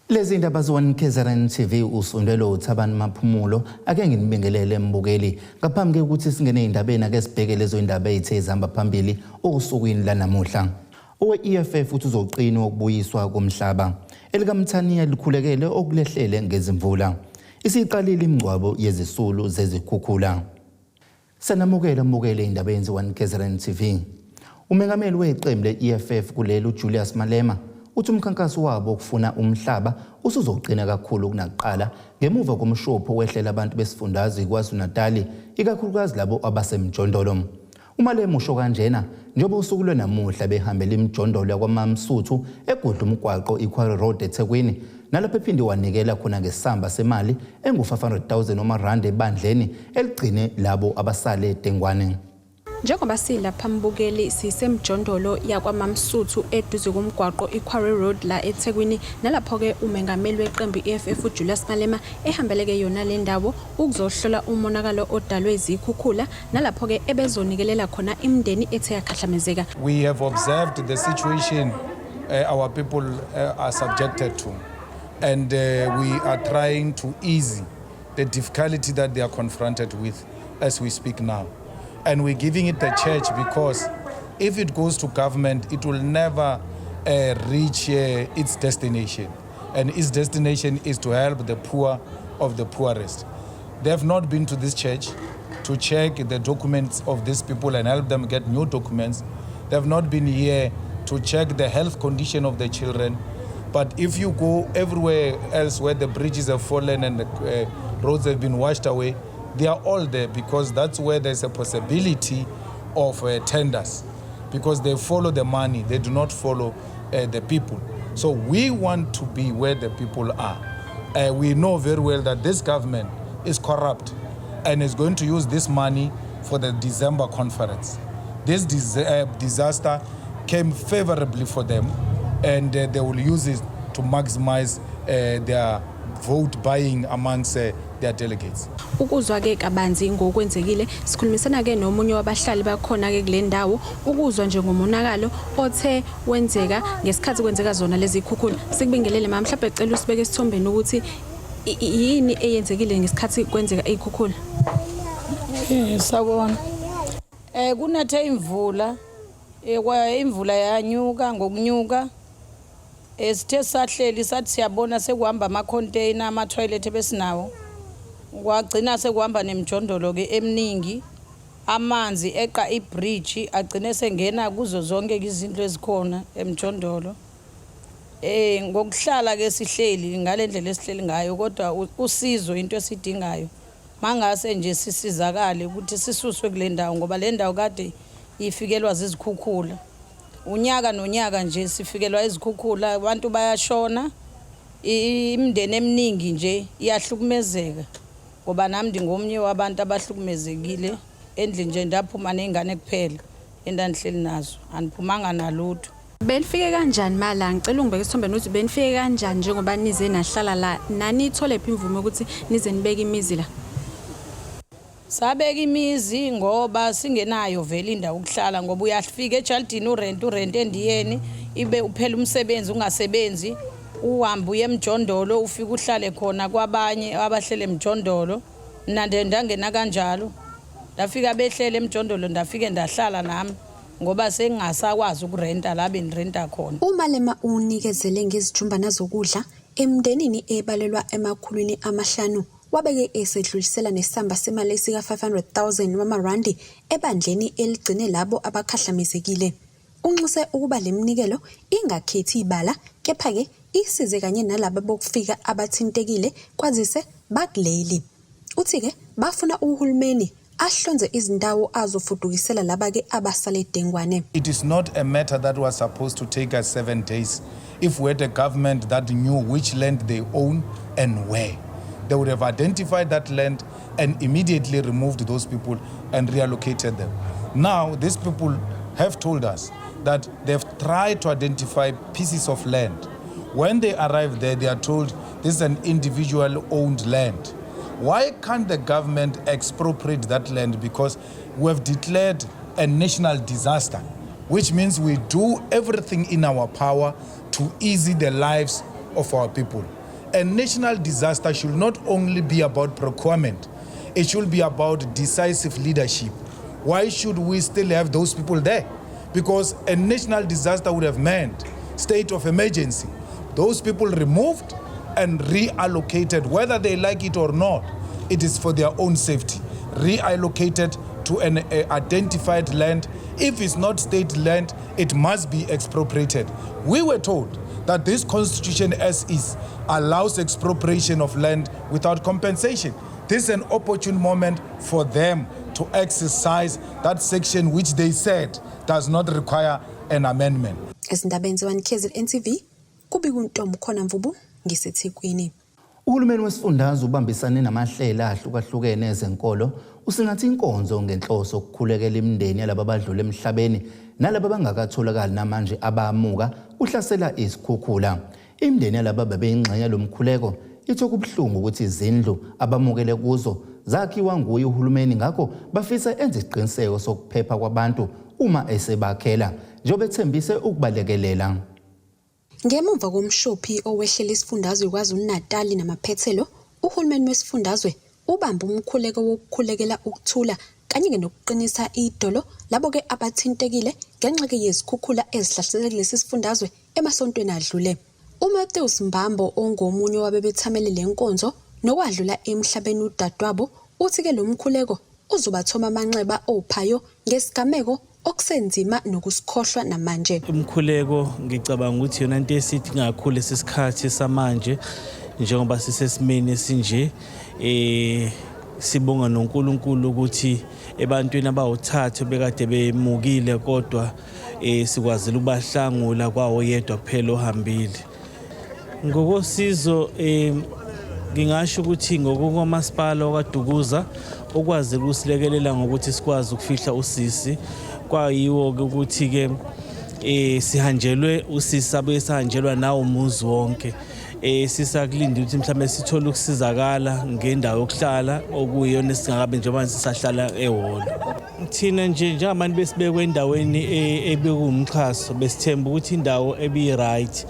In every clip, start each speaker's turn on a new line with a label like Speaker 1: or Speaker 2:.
Speaker 1: Lezi ndaba ze-1 KZN TV, usondelo uThabani Maphumulo. Ake nginibingelele, mbukeli. Ngaphambi kokuthi singene ey'ndabeni, ake sibheke lezo indaba ey'the zihamba phambili osukwini lanamuhla. Owe-EFF uthi uzoqina ukubuyiswa komhlaba. ElikaMthaniya likhulekele okulehlele ngezimvula. Isiqalile imingcwabo yezisulu zezikhukhula. Sanamukela, mbukele indaba yenzi 1 KZN TV. Umengameli weqembu le-EFF kuleli, uJulius Malema, uthi umkhankaso wabo okufuna umhlaba usuzoqina kakhulu kunakuqala ngemuva komshopho wehlela abantu besifundazwe KwaZulu-Natal, ikakhulukazi labo abasemjondolo. UMalema usho kanjena njengoba usuku lwenamuhla behambela imijondolo yakwaMamsuthu egudla umgwaqo iQuarry Road eThekwini, nalapho ephinde wanikela khona ngesamba semali engu-500,000 wamarandi ebandleni eligcine labo abasale dengwane.
Speaker 2: Njengoba silapha, mbukeli, sisemjondolo yakwaMamsuthu eduze komgwaqo iQuarry Road la eThekwini, nalapho-ke umengameli weqembu i-EFF uJulius Malema ehambeleke yona le ndawo ukuzohlola umonakalo odalwe izikhukhula, nalapho-ke ebezonikelela khona imindeni ethe yakhahlamezeka.
Speaker 3: We have observed the situation our people are subjected to, and we are trying to ease the difficulty that they are confronted with as we speak now. And we're giving it the church because if it goes to government, it will never reach its destination. And its destination is to help the poor of the poorest. They have not been to this church to check the documents of these people and help them get new documents. They have not been here to check the health condition of the children. But if you go everywhere else where the bridges have fallen and the roads have been washed away, they are all there because that's where there's a possibility of tenders, because they follow the money, they do not follow the people. So we want to be where the people are. We know very well that this government is corrupt and is going to use this money for the December conference. This disaster came favorably for them, and they will use it to maximize their vote buying amongst their delegates.
Speaker 2: Ukuzwa-ke kabanzi ngokwenzekile, sikhulumisana-ke nomunye wabahlali bakhona-ke kule ndawo ukuzwa nje ngomonakalo othe wenzeka ngesikhathi kwenzeka zona lezi khukhula. Sikubingelele, mama. Mhlawumbe cela usibeke esithombeni ukuthi yini eyenzekile ngesikhathi kwenzeka iy'khukhula.
Speaker 4: Sawubona. Kunethe imvula, kwa imvula yanyuka ngokunyuka. Sithe sahleli sathi siyabona sekuhamba ama container, ama toilet ebesinawo. Kwagcina sekuhamba nemijondolo ke eminingi. Amanzi eqa ibridge, agcine sengena kuzo zonke izindlu ezikhona emjondolo. Ngokuhlala ke sihleli ngalendlela esihleli ngayo, kodwa usizo into esidingayo. Mangase nje sisizakale ukuthi sisuswe kule ndawo, ngoba le ndawo kade ifikelwa zizikhukhula. Unyaka nonyaka nje sifikelwa izikhukhula, abantu bayashona, imindeni eminingi nje iyahlukumezeka, ngoba nami ndingomnye wabantu abahlukumezekile. Endlini nje ndaphuma ney'ngane kuphela endandihleli nazo, andiphumanga nalutho.
Speaker 2: Benifike kanjani mala? Ngicela ungibeke esithombeni ukuthi benifike kanjani njengoba nize nahlala la. Naniyithole phi imvume ukuthi nize nibeke imizi la?
Speaker 4: Sabeka imizi ngoba singenayo vele indawo ukuhlala, ngoba uyafika ejalidini urent, urent endiyeni, ibe uphela umsebenzi ungasebenzi, uhambe uye emjondolo, ufike uhlale khona kwabanye abahlele emjondolo. Mina nje ndangena kanjalo, ndafika behlele emjondolo, ndafike ndahlala nami ngoba sengingasakwazi ukurenta la benirenta khona.
Speaker 5: UMalema unikezele ngezijumbana zokudla emndenini ebalelwa ema-500, wabeke esedlulisela nesamba semali sika-500,000 wamarandi ebandleni eligcine labo abakhahlamezekile. Unxuse ukuba le minikelo ingakhethi ibala, kepha-ke isize kanye nalaba bokufika abathintekile, kwazise bakuleli. Uthi-ke bafuna uhulumeni ahlonze izindawo azofudukisela laba-ke abasale dengwane.
Speaker 3: It is not a matter that was supposed to take us 7 days. If we had a government that knew which land they own and where, they would have identified that land and immediately removed those people and reallocated them. Now, these people have told us that they've tried to identify pieces of land. When they arrive there, they are told this is an individual owned land. Why can't the government expropriate that land? Because we have declared a national disaster, which means we do everything in our power to ease the lives of our people. A national disaster should not only be about procurement, it should be about decisive leadership. Why should we still have those people there? Because a national disaster would have meant state of emergency. Those people removed and reallocated, whether they like it or not, it is for their own safety. Reallocated to an identified land. If it's not state land, it must be expropriated. We were told that this constitution as is allows expropriation of land without compensation. This is an opportune moment for them to exercise that section which they said does not require an amendment.
Speaker 5: Ezindabeni ze-1 KZN TV, kubika uNtomkhona Mvubu ngiseThekwini.
Speaker 1: Uhulumeni wesifundazwe ubambisane namahlelo ahlukahlukene ezenkolo usingatha inkonzo ngenhloso yokukhulekela imindeni yalabo abadlule emhlabeni nalabo abangakatholakali namanje abamuka kuhlasela izikhukhula. Imindeni yalabo ababeyingxenye lomkhuleko ithe kubuhlungu ukuthi izindlu abamukele kuzo zakhiwa nguye uhulumeni, ngakho bafisa enze isiqiniseko sokuphepha kwabantu uma esebakhela njengoba ethembise ukubalekelela.
Speaker 5: Ngemuva komshophi owehlela isifundazwe KwaZulu-Natali namaphethelo, uhulumeni wesifundazwe ubambe umkhuleko wokukhulekela ukuthula kanye-ke nokuqinisa idolo labo-ke abathintekile ngenxa-ke yezikhukhula ezihlasele kulesi sifundazwe emasontweni adlule. UMatheus Mbambo, ongomunye wabebethamele le nkonzo nokwadlula emhlabeni udadewabo, uthi-ke lo mkhuleko uzobathoma amanxeba ophayo ngesigameko okusenzima nokusikhohlwa namanje.
Speaker 6: Umkhuleko, ngicabanga ukuthi yona into esithi kakhulu lesisikhathi samanje, njengoba sisesimeni esinje, sibonga noNkulunkulu ukuthi ebantwini abawuthathu bekade bemukile, kodwa sikwazile ukubahlangula, kwawo yedwa kuphela ohambile. Ngokosizo, ngingasho ukuthi ngokukomasipala wakwaDukuza okwazi ukusilekelela ngokuthi sikwazi ukufihla usisi, kwayiwo-ke ukuthi-ke sihanjelwe usisi, abuye sahanjelwa nawo umuzi wonke. Sisakulindile ukuthi mhlawumbe sithole ukusizakala ngendawo yokuhlala okuyiyona esingakabe, njengoba sisahlala ehholo. Thina nje njengabantu besibekwe endaweni ebekuwumxhaso, besithemba ukuthi indawo ebiyi-right.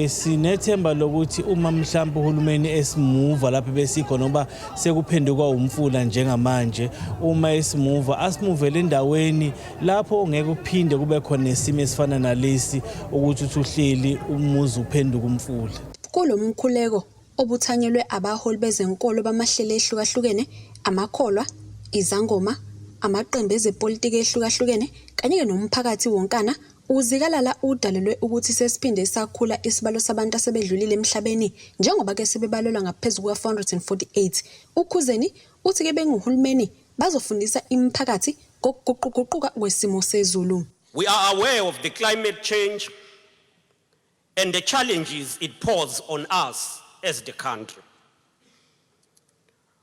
Speaker 6: Sinethemba lokuthi uma mhlawumbe uhulumeni esimuva lapho besikhona, ngoba sekuphenduka umfula njengamanje, uma esimuva asimuvele endaweni lapho ngeke kuphinde kube khona nesimo esifana nalesi, ukuthi uthi uhleli umuzi uphenduka umfula.
Speaker 5: Kulo mkhuleko obuthanyelwe abaholi bezenkolo bamahlelo ehlukahlukene, amakholwa, izangoma, amaqembu ezepolitiki ehlukahlukene kanye-ke nomphakathi wonkana, uzikalala udalelwe ukuthi sesiphinde sakhula isibalo sabantu asebedlulile emhlabeni, njengoba-ke sebebalelwa ngaphezu kuka-448. Ukhuzeni uthi-ke benguhulumeni bazofundisa imiphakathi ngokuguquguquka kwesimo sezulu.
Speaker 7: We are aware of the climate change and the challenges it poses on us as the country.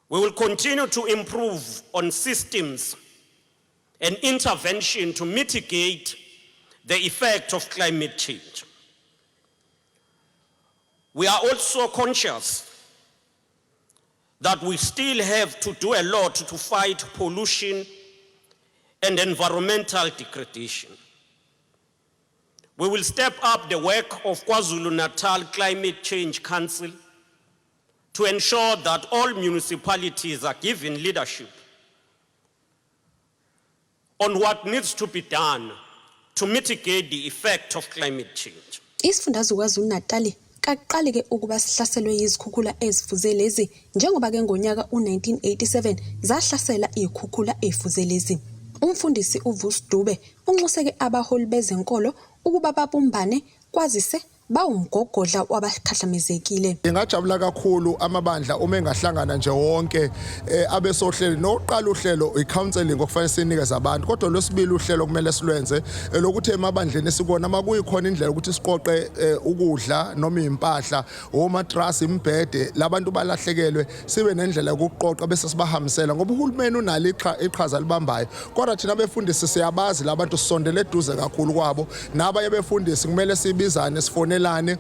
Speaker 7: We will continue to improve on systems and intervention to mitigate the effect of climate change. We are also conscious that we still have to do a lot to fight pollution and environmental degradation. We will step up the work of KwaZulu-Natal Climate Change Council to ensure that all municipalities are given leadership on what needs to be done to mitigate the effect of climate change.
Speaker 5: Isifundazwe KwaZulu-Natali kakuqali-ke ukuba sihlaselwe yizikhukhula ezifuze lezi, njengoba-ke ngonyaka u-1987 zahlasela iy'khukhula ey'fuze lezi. Umfundisi uVusi Dube unxuse-ke abaholi bezenkolo ukuba babumbane, kwazise bawumgogodla wabakhahlamezekile.
Speaker 8: Ngingajabula kakhulu amabandla uma engahlangana nje wonke, abesohlelo nokuqala uhlelo i-counseling okufanele sinikeze abantu. Kodwa lwesibili uhlelo kumele silwenze lokuthi emabandleni esikona makuyikhona indlela ukuthi siqoqe ukudla noma impahla, omatrasi, imibhede, labantu balahlekelwe, sibe nendlela yokuqoqa bese sibahambisela, ngoba uhulumeni unalo iqhaza libambayo, kodwa thina befundisi siyabazi labantu, sisondele eduze kakhulu kwabo. Nabanye befundisi kumele sibizane, sifonelane. singenelane,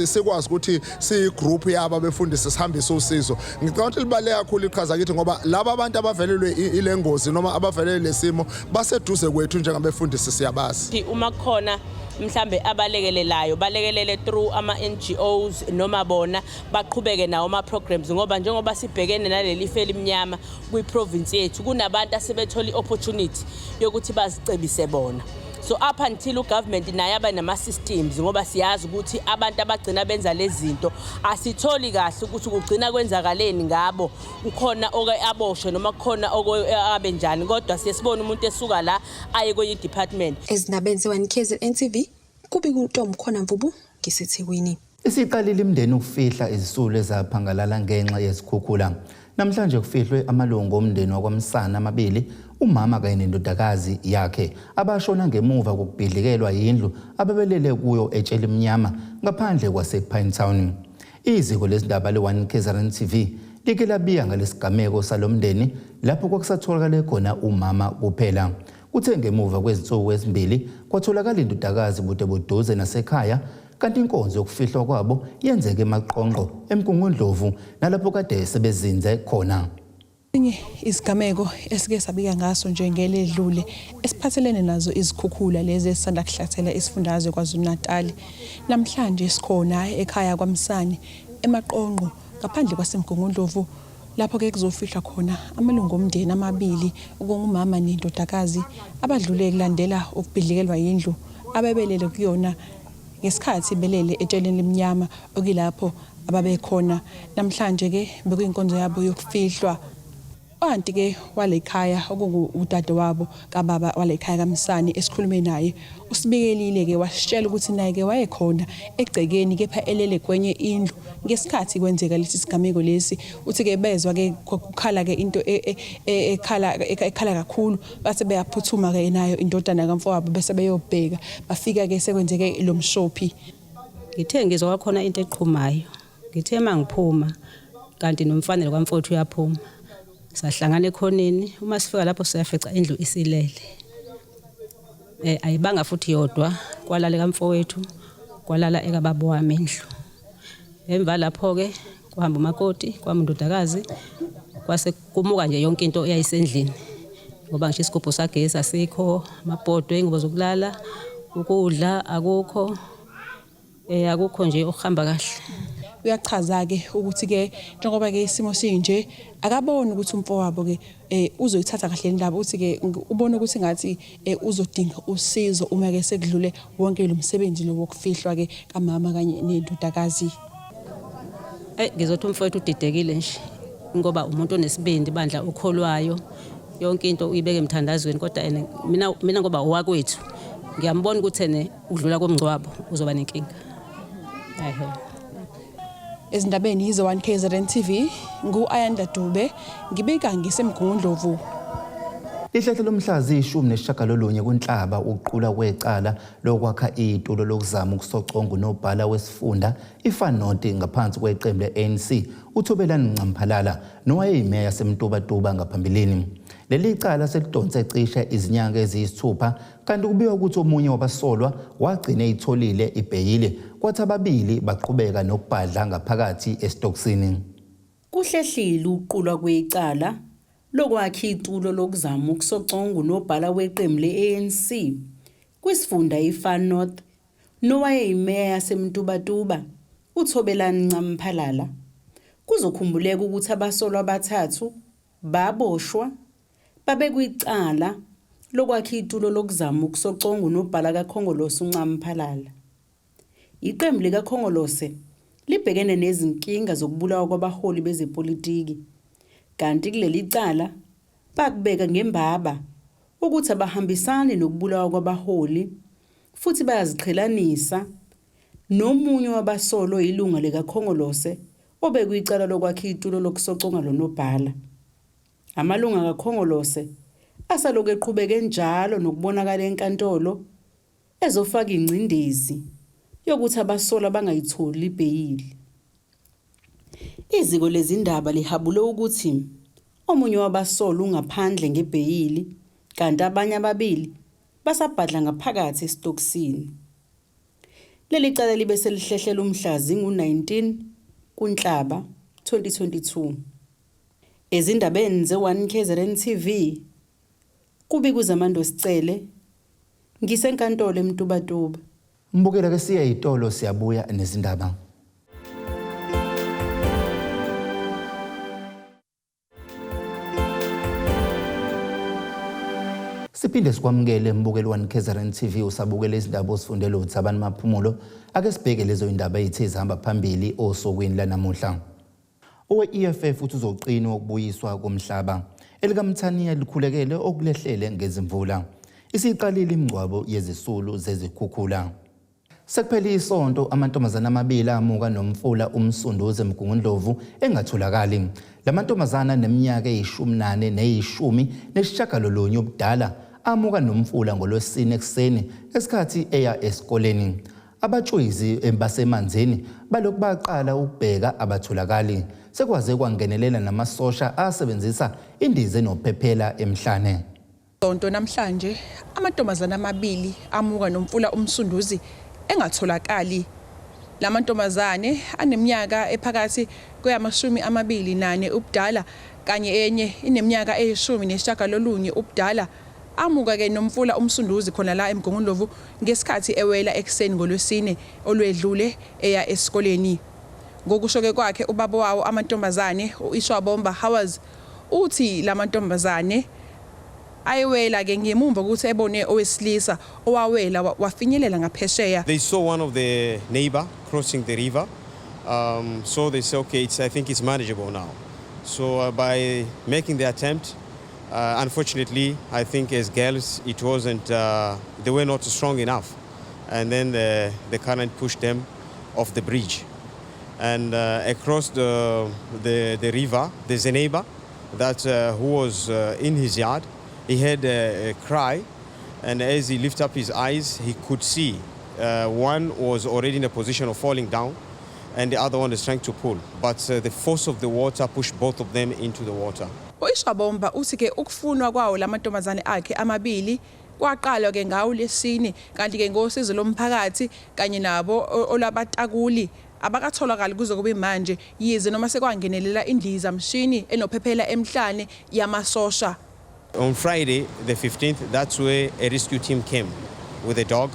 Speaker 8: sikwazi ukuthi siyigroup yabo abefundisi sihambise usizo. Ngicabanga ukuthi libaluleke kakhulu iqhaza kithi ngoba laba abantu abavelelwe ile ngozi noma abavelelwe lesimo baseduze kwethu njengabefundisi, siyabazi.
Speaker 9: Uma kukhona mhlambe abalekelelayo, balekelele through ama-NGOs noma bona baqhubeke nawo ama-programs, ngoba njengoba sibhekene naleli lifu elimnyama kwi-province yethu, kunabantu asebethola i-opportunity yokuthi bazicebise bona. So up until ugovernment naye abe nama-systems, ngoba siyazi ukuthi abantu abagcina benza lezi zinto asitholi kahle ukuthi kugcina kwenzakaleni ngabo, kukhona oke aboshwe noma kukhona oke abe njani, kodwa siye sibone umuntu esuka la aye kwenye i-department.
Speaker 5: Ezindabeni ze-1 KZN TV, kubika uNtombi Mvubu ngiseThekwini.
Speaker 1: Isiqalile imindeni ukufihla izisulu ezaphangalala ngenxa yezikhukhula. Namhlanje kufihlwe amalungu omndeni wakwaMsana amabili, umama kanye nendodakazi yakhe, abashona ngemuva kokubhidlikelwa yindlu ababelele kuyo eTshelimnyama ngaphandle kwase-Pinetown. Iziko lezindaba le-1 KZN TV like labika ngalesigameko salomndeni lapho kwakusatholakale khona umama kuphela. Kuthe ngemuva kwezinsuku ezimbili kwatholakala indodakazi bude buduze nasekhaya, kanti inkonzo yokufihlwa kwabo yenzeke eMaqonqo eMgungundlovu nalapho kade sebezinze khona.
Speaker 10: Esinye isigameko esike sabika ngaso nje ngeledlule esiphathelene nazo izikhukhula lezi esisanda kuhlasela isifundazwe KwaZulu-Natal. Namhlanje sikhona ekhaya kwaMsane eMaqonqo ngaphandle kwaseMgungundlovu, lapho ke kuzofihlwa khona amalungu omndeni amabili okungumama nendodakazi abadlule kulandela ukubhidlikelwa yindlu abebelele kuyona ngesikhathi belele etsheleni limnyama okuyilapho ababekhona. Namhlanje ke bekuyinkonzo yabo yokufihlwa. Kanti ke wale khaya okungudadewabo kababa wale khaya kaMsane esikhulume naye usibikelile ke wasitshela ukuthi naye ke wayekhona egcekeni kepha elele kwenye indlu ngesikhathi kwenzeka lesi sigameko lesi. Uthi ke bezwa ke kukhala ke into ekhala ekhala kakhulu, base beyaphuthuma ke nayo indodana kamfowabo bese beyobheka, bafika ke sekwenzeke lo mshophi.
Speaker 11: Ngithe ngizwa kwakhona into eqhumayo, ngithe mangiphuma kanti nomfanelo kamfowethu uyaphuma, sahlangana ekhoneni. Uma sifika lapho siyafica indlu isilele, ayibanga futhi yodwa, kwalala kamfowethu, kwalala ekababa wami indlu. Emva lapho ke kuhamba umakoti, kwahamba undodakazi, kwase kumuka nje yonke into eyayisendlini, ngoba ngisho isigubhu sagesi asikho, amabhodwe, ingubo zokulala, ukudla akukho, akukho nje okuhamba kahle.
Speaker 10: Uyachaza ke ukuthi ke njengoba ke isimo sinje akaboni ukuthi umfowabo ke uzoyithatha kahle indaba. Uthi ke ubona ukuthi ngathi uzodinga usizo uma ke sekudlule wonke lo msebenzi lo wokufihlwa ke kamama kanye nendodakazi.
Speaker 11: Ngizothi umfowethu udidekile nje, ngoba umuntu onesibindi bandla, ukholwayo, yonke into uyibeke emthandazweni, kodwa ene mina ngoba owakwethu ngiyambona ukuthi ene ukudlula komngcwabo uzoba nenkinga. Ehe.
Speaker 10: Ezindabeni yizo 1 KZN TV, ngu-Ayanda Dube, ngibika ngiseMgungundlovu.
Speaker 1: Lihlehla lomhla ziyi-19 kuNhlaba ukuqulwa kwecala lokwakha itulo lokuzama ukusoconga unobhala wesifunda iFar North ngaphansi kweqembu le-ANC uThobelani Ncamphalala nowayeyimeya yaseMtubatuba ngaphambilini. Leli cala selidonse cishe izinyanga eziyisithupha, kanti kubikwa ukuthi omunye wabasolwa wagcina eyitholile ibheyili, kwathi ababili baqhubeka nokubhadla ngaphakathi esitokisini.
Speaker 12: Kuhlehlile ukuqulwa kwecala lokwakha itulo lokuzama ukusoconga unobhala weqembu le-ANC kwisifunda iFar North nowayeyimeya yaseMtubatuba uThobelani Ncamphalala. Kuzokhumbuleka ukuthi abasolwa abathathu baboshwa babekwa icala lokwakha itulo lokuzama ukusoconga unobhala kaKhongolose uNcamphalala. Iqembu likaKhongolose libhekene nezinkinga zokubulawa kwabaholi bezepolitiki, kanti kuleli cala bakubeka ngembaba ukuthi abahambisani nokubulawa kwabaholi futhi bayaziqhelanisa nomunye wabasolwa oyilunga likaKhongolose obekwe icala lokwakha itulo lokusoconga lo nobhala. Amalunga kaKhongolose asalokhu eqhubeke njalo nokubonakala enkantolo ezofaka ingcindezi yokuthi abasolwa bangayitholi ibheyili. Iziko lezindaba lihabule ukuthi omunye wabasolwa ungaphandle ngebheyili kanti abanye ababili basabhadla ngaphakathi esitokisini. Leli cala libe selihlehlela umhla zingu-19 kuNhlaba 2022. Ezindabeni ze-1 KZN TV, kubika uZamando Sicele, ngisenkantolo eMtubatuba.
Speaker 1: Mbukela ke siya itolo siyabuya nezindaba. Siphinde sikwamukele mbukeli one KZN TV usabukela izindaba osifundela uThabani Maphumulo. Ake sibheke lezo indaba ezithe zihamba phambili osukwini lanamuhla. Owe-EFF uthi uzoqina ukubuyiswa komhlaba. ElikaMthaniya likhulekele okulehlele ngezimvula. Isiqalile imingcwabo yezisulu zezikhukhula. Sekuphele isonto amantombazane amabili amuka nomfula uMsunduzi eMgungundlovu engatholakali. La mantombazane aneminyaka eyi-14 neyi-19 ubudala amuka nomfula ngoLwesine ekuseni ngesikhathi eya esikoleni. Abatshwizi basemanzini balokhu baqala ukubheka abatholakali. Sekwaze kwangenelela namasosha asebenzisa indiza enophephela emhlane.
Speaker 10: Sonto namhlanje amantombazane amabili amuka nomfula uMsunduzi engatholakali. La mantombazane aneminyaka ephakathi kweyama-24 ubudala kanye enye ineminyaka eyi-19 ubudala. Amuka-ke nomfula uMsunduzi khona la eMgungundlovu ngesikhathi ewela ekuseni ngoLwesine olwedlule eya esikoleni. Ngokusho-ke kwakhe ubaba wawo amantombazane u-Ishwabomba Howers uthi la mantombazane ayewela-ke ngemumva kokuthi ebone owesilisa owawela wafinyelela ngaphesheya.
Speaker 13: They saw one of the neighbor crossing the river, so they say, okay, I think it's manageable now. So by making the attempt, unfortunately, I think as girls, it wasn't, they were not strong enough. And then the current pushed them off the bridge. And across the river, there's a neighbor that who was in his yard. He heard a cry, and as he lifted up his eyes, he could see one was already in a position of falling down, and the other one is trying to pull. But the force of the water pushed both of them into the water.
Speaker 10: U-Ishwabomba uthi-ke ukufunwa kwawo lamantombazane akhe amabili kwaqalwa-ke ngawo lesine, kanti-ke ngosizo lomphakathi kanye nabo olabatakuli abakatholakali kuze kube manje, yize noma sekwangenelela indizamshini enophephela emhlane yamasosha.
Speaker 13: On Friday, the 15th, that's where a rescue team came with a dog,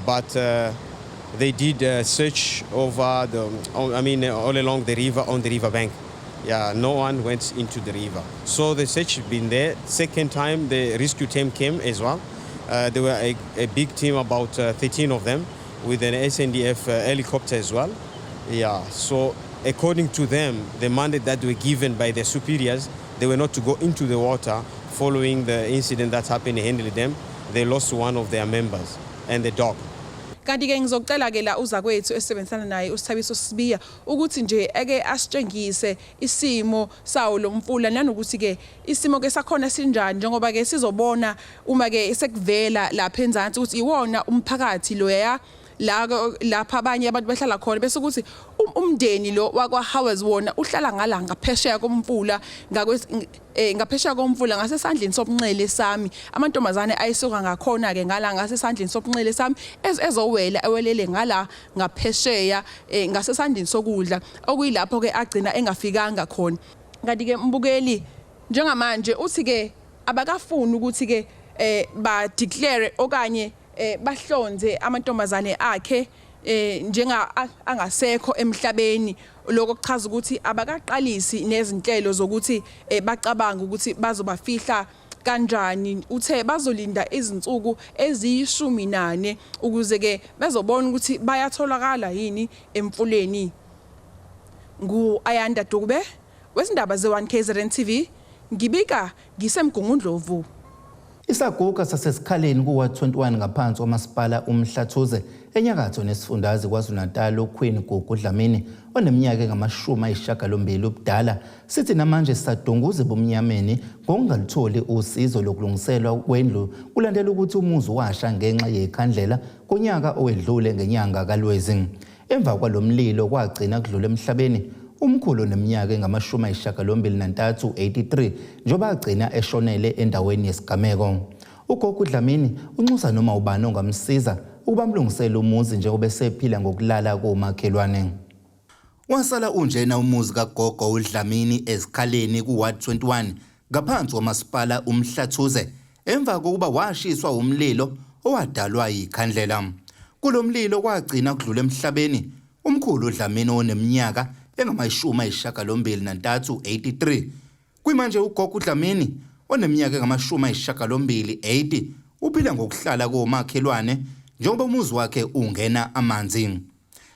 Speaker 13: but they did a search over the, I mean, all along the river, on the river bank. Yeah, no one went into the river. So the search had been there. Second time, the rescue team came as well. There were a big team, about 13 of them, with an SANDF helicopter as well. Yeah, so according to them, the mandate that were given by their superiors, they were not to go into the water following the incident that happened in Henley Dam. They lost one of their members and the dog.
Speaker 10: Kanti-ke ngizocela-ke la uzakwethu esebenzisana naye uSithabiso Sibiya ukuthi nje eke asitshengise isimo sawo lo mfula, nanokuthi-ke isimo-ke sakhona sinjani, njengoba-ke sizobona uma-ke sekuvela lapha enzansi ukuthi iwona umphakathi loya la lapha abanye abantu behlala khona, bese kuthi umndeni lo wakwa Howers wona uhlala ngala ngaphesheya komfula, ngaphesheya komfula ngasesandleni sobunxele sami. Amantombazane ayisuka ngakhona ke ngala ngasesandleni sobunxele sami ezowela ewelele ngala ngaphesheya ngasesandleni sokudla, okuyilapho ke agcina engafikanga khona. Kanti ke mbukeli, njengamanje uthi ke abakafuni ukuthi ke ba declare okanye bahlonze amantombazane akhe njenga angasekho emhlabeni. Lokho kuchaza ukuthi abakaqalisi nezinhlelo zokuthi bacabanga ukuthi bazobafihla kanjani. Uthe bazolinda izinsuku eziyi-14 ukuze ke bezobona ukuthi bayatholakala yini emfuleni. Ngu-Ayanda Dube wezindaba ze-1 KZN TV, ngibika ngiseMgungundlovu.
Speaker 1: Isaguga sasesikhaleni kuwa 21 ngaphansi kwamasipala uMhlathuze enyakatho nesifundazwe KwaZulu-Natal uQueen Gugu Dlamini oneminyaka engama-90 ubudala sithi namanje sisadunguza ebumnyameni ngokungalutholi usizo lokulungiselwa kwendlu kulandela ukuthi umuzi washa ngenxa yekhandlela kunyaka owedlule ngenyanga kaLwezi. Emva kwalomlilo kwagcina kudlula emhlabeni umkhulu oneminyaka engama-83 83 njengoba agcina eshonele endaweni yesigameko. Ugogo Dlamini unxusa noma ubani ongamsiza ukuba amlungisele umuzi njengoba esephila ngokulala komakhelwane. Wasala unjena umuzi kagogo uDlamini eZikhaleni ku-Ward 21 ngaphansi kwamasipala uMhlathuze emva kokuba washiswa umlilo owadalwa yikhandlela. Kulo mlilo kwagcina kudlula emhlabeni umkhulu uDlamini oneminyaka engama-83, 83. Kuyimanje ugogo uDlamini oneminyaka engama-80, 80 uphila ngokuhlala komakhelwane njengoba umuzi wakhe ungena amanzi.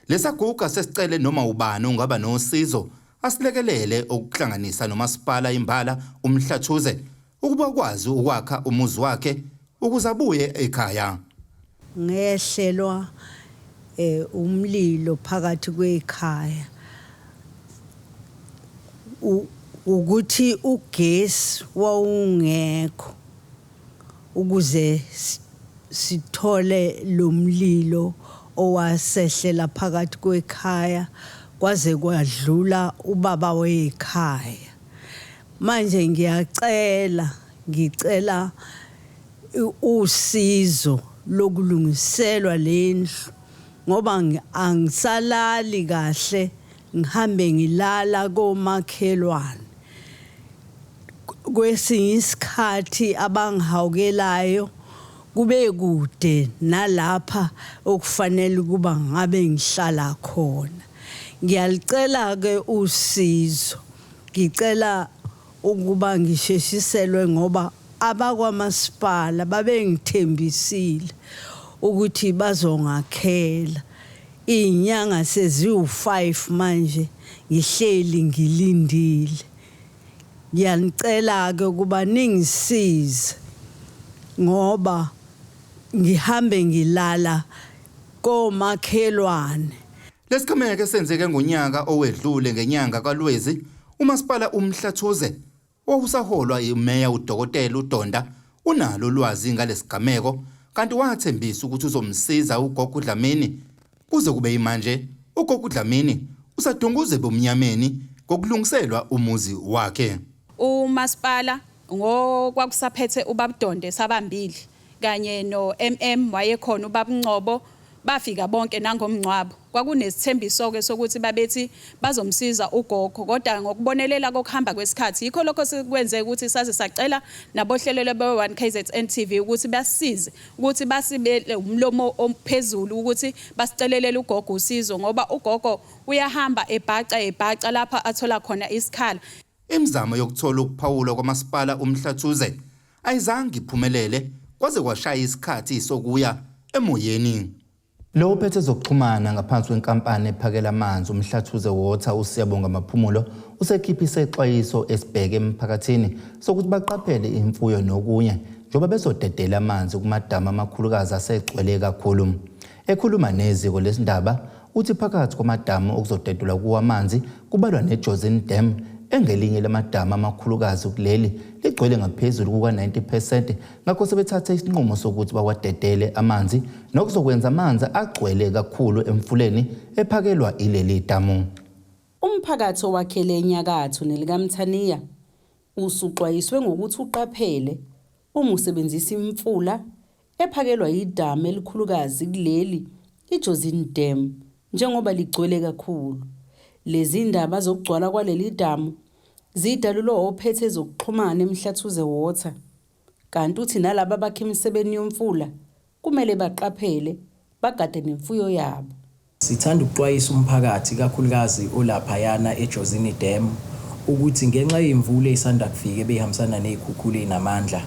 Speaker 1: Lesaguga sesicele noma ubani ongaba nosizo asilekelele okuhlanganisa nomasipala imbala uMhlathuze ukuba akwazi ukwakha umuzi wakhe ukuze abuye ekhaya.
Speaker 14: Ngehlelwa umlilo phakathi kwekhaya ukuthi ugesi wawungekho ukuze sithole lo mlilo owasehlela phakathi kwekhaya kwaze kwadlula ubaba wekhaya. Manje ngiyacela, ngicela usizo lokulungiselwa lendlu ngoba angisalali kahle, ngihambe ngilala komakhelwane. Kwesinye isikhathi abangihawukelayo kube kude nalapha okufanele ukuba ngabe ngihlala khona. Ngiyalicela ke usizo, ngicela ukuba ngisheshiselwe ngoba abakwamasipala babengithembisile ukuthi bazongakhela. Iy'nyanga seziwu-5 manje ngihleli ngilindile. Ngiyanicela-ke ukuba ningisize ngoba ngihambe ngilala komakhelwane.
Speaker 1: Lesigameko esenzeke ngonyaka owedlule ngenyanga kaLwezi, umasipala uMhlathuze owawusaholwa imeya uDokotela uDonda unalo ulwazi ngalesigameko kanti wathembisa ukuthi uzomsiza ugogo uDlamini. Kuze kube imanje ugogo uDlamini usadunguze ebumnyameni ngokulungiselwa umuzi wakhe.
Speaker 15: Umasipala ngokwakusaphethe uBabudonde sabambili kanye no-MM wayekhona uBabuncobo, bafika bonke nangomngcwabo. Kwakunesithembiso-ke sokuthi babethi bazomsiza ugogo, kodwa ngokubonelela kokuhamba kwesikhathi yikho lokho sikwenze ukuthi saze sacela nabohlelo lwe-One KZN TV ukuthi basisize ukuthi basibele umlomo ophezulu ukuthi basicelelele ugogo usizo, ngoba ugogo uyahamba ebhaca ebhaca lapha athola khona isikhala.
Speaker 1: Imizamo yokuthola ukuphawula kwamasipala uMhlathuze ayizange iphumelele kwaze kwashaya isikhathi sokuya emoyeni. Lo uphethe ezokuxhumana ngaphansi kwenkampani ephakela amanzi uMhlathuze Water uSiyabonga Maphumulo usekhiphe isexwayiso esibheke emphakathini sokuthi baqaphele imfuyo nokunye njengoba bezodedela amanzi kumadamu amakhulukazi asegcwele kakhulu. Ekhuluma neziko lesindaba uthi phakathi kwamadamu okuzodedelwa kuwo amanzi kubalwa neJozini Dam engelinye lamadamu amakhulukazi kuleli ligcwele ngaphezulu kuka-90%, ngakho sebethathe isinqumo sokuthi bawadedele amanzi nokuzokwenza amanzi agcwele kakhulu emfuleni ephakelwa ileli damu.
Speaker 12: Umphakathi owakhele enyakatho nelikaMthaniya usuxwayiswe ngokuthi uqaphele uma usebenzisa imfula ephakelwa yidamu elikhulukazi kuleli iJozini Dam njengoba ligcwele kakhulu. Lezi ndaba zokugcwala kwaleli damu zidalulwe ophethe ezokuxhumana eMhlathuze Water. Kanti uthi nalaba abakha emisebeni yomfula kumele baqaphele bagade nemfuyo yabo.
Speaker 16: Sithanda ukuxwayisa umphakathi kakhulukazi olaphayana eJozini Dam ukuthi ngenxa yemvula esanda kufika ebehambisana nezikhukhula ezinamandla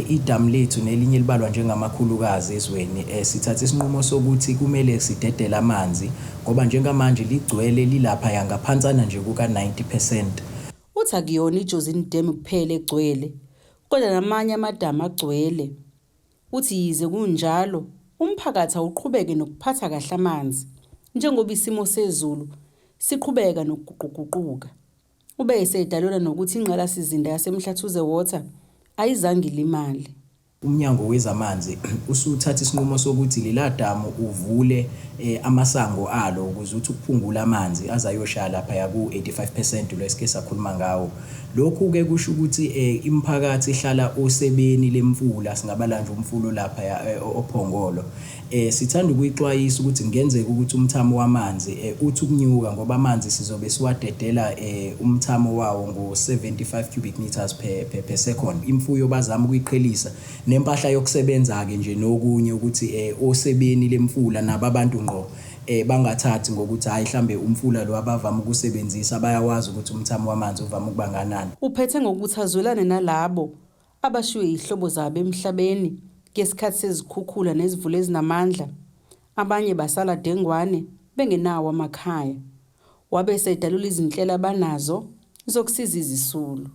Speaker 16: idamu lethu nelinye libalwa njengamakhulukazi ezweni, sithatha isinqumo sokuthi kumele sidedele amanzi ngoba njengamanje ligcwele lilapha ngaphansana nje kuka 90%.
Speaker 12: Uthi akuyona iJozini Dam kuphela egcwele, kodwa namanye amadamu agcwele. Uthi yize kunjalo, umphakathi awuqhubeke nokuphatha kahle amanzi njengoba isimo sezulu siqhubeka nokuguquguquka. Ube esedalula nokuthi ingqalasizinda yaseMhlathuze Water ayizange ilimale.
Speaker 16: Umnyango wezamanzi usuthatha isinqumo sokuthi lela damu uvule amasango alo ukuze uthi ukuphungula amanzi azayoshaya lapha ku-85% lo esike sakhuluma ngawo. Lokhu ke kusho ukuthi imiphakathi ihlala osebeni lemfula, singabala nje umfula lapha oPhongolo. Eh sithanda ukuyixwayisa ukuthi kungenzeka ukuthi umthamo wamanzi eh, uthi ukunyuka ngoba amanzi sizobe siwadedela eh, umthamo wawo ngo-75 cubic meters per, per, per second. Imfuyo bazama ukuyiqhelisa nempahla yokusebenza-ke nje nokunye ukuthi eh, osebeni lemfula nabo abantu ngqo eh bangathathi ngokuthi hayi mhlambe umfula lo abavama ukusebenzisa bayawazi ukuthi umthamo wamanzi uvama ukuba nganani.
Speaker 12: Uphethe ngokuthi azwelane nalabo abashiywe yizihlobo zabo emhlabeni ngesikhathi sezikhukhula nezimvula ezinamandla, abanye basala dengwane bengenawo amakhaya. Wabe esedalula izinhlelo abanazo zokusiza izisulu.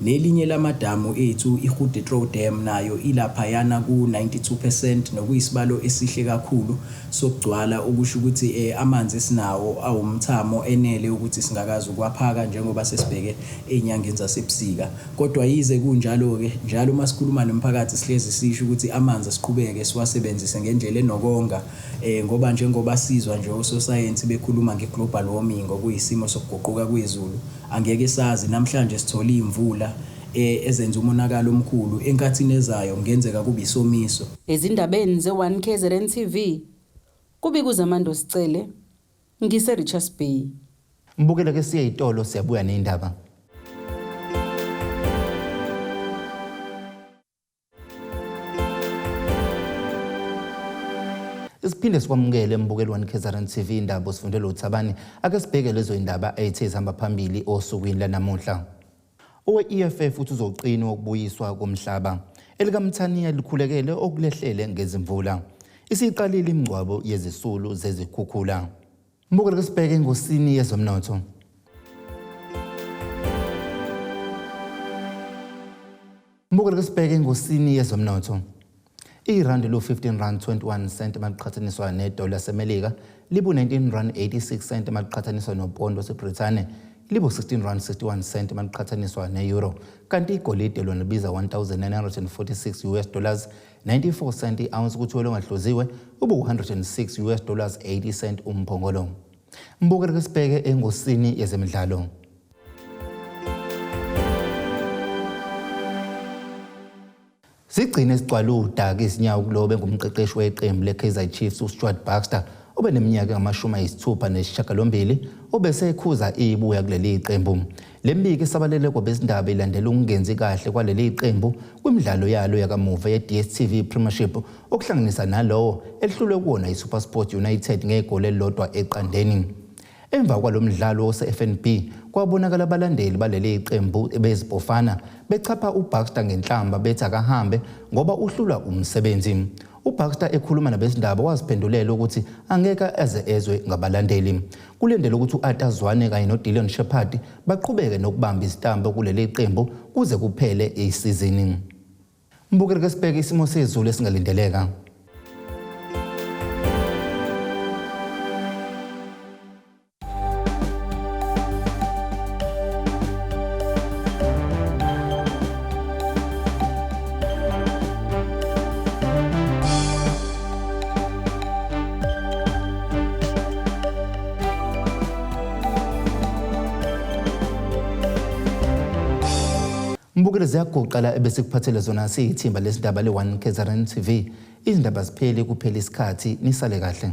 Speaker 16: Nelinye lamadamu ethu i-Goede Dam nayo ilaphayana ku-92 percent nokuyisibalo esihle kakhulu sokugcwala okusho ukuthi eh, amanzi esinawo awumthamo enele ukuthi singakazi ukuwaphaka njengoba sesibheke ey'nyangeni zasebusika. Kodwa yize kunjalo-ke, njalo uma sikhuluma nomphakathi sihlezi sisho ukuthi amanzi asiqhubeke siwasebenzise ngendlela enokonga um ngoba njengoba sizwa nje ososayensi bekhuluma nge-global warming okuyisimo sokuguquka kwezulu, angeke sazi namhlanje sithola iy'mvula eh, ezenza umonakalo omkhulu enkathini ezayo kungenzeka kube isomiso.
Speaker 12: Ezindabeni ze-1 KZN TV, kubika uZamando Sicele, ngise-Richards Bay.
Speaker 1: Mbukele ke siye itolo siyabuya neyindaba. Siphinde sikwamukele mbukeli one KZN TV indaba osifundela uThabani ake sibheke lezo indaba ethe zihamba phambili osukwini lanamuhla. Owe-EFF uthi uzoqina ukubuyiswa komhlaba. ElikaMthaniya likhulekele okulehlele ngezimvula. Isiqalile imingcwabo yezisulu zezikhukhula. Mbukeli ke sibheke engosini yezomnotho. Mbukeli ke sibheke engosini yezomnotho. Irandi lu-15 rand 21 cent maliqhathaniswa nedola laseMelika libu-19 rand 86 cent maliqhathaniswa nopondo waseBrithani libu-16 rand 61 cent maliqhathaniswa ne-euro kanti igolide lona libiza 1946 US dollars 94 cent i-ounce kuthiwe longahluziwe ubu-106 US dollars 80 cent umphongolo. Mbukeli ke sibheke engosini yezemidlalo. Zigcine zigcwale udaka izinyawo kulowo bengumqeqeshi weqembu le-Kaizer Chiefs uStuart Baxter obeneminyaka engamashumi ayisithupha nesishiyagalombili obesekhuza ibuya kuleli qembu. Le mbiko isabalele kwabezindaba ilandela ukungenzi kahle kwaleli qembu kwimidlalo yalo yakamuva ye-DStv Premiership okuhlanganisa nalowo elihlulwe kuwona i-SuperSport United ngegoli elilodwa eqandeni. Emva kwalo mdlalo ose-FNB kwabonakala abalandeli baleli qembu bezipofana bechapha uBaxter ngenhlamba bethi akahambe ngoba uhlulwa umsebenzi. UBaxter ekhuluma nabezindaba waziphendulela ukuthi angeke eze ezwe ngabalandeli. Kulindele ukuthi u-Arthur Zwane kanye noDillon Sheppard baqhubeke nokubamba izitambo kuleli qembu kuze kuphele isizini. Mbukeli ke sibheke isimo sezulu esingalindeleka. Mbukeli ziyaguqa la ebesikuphathele zona siyithimba lesindaba le-1 KZN TV. Izindaba zipheli kuphela isikhathi nisale kahle.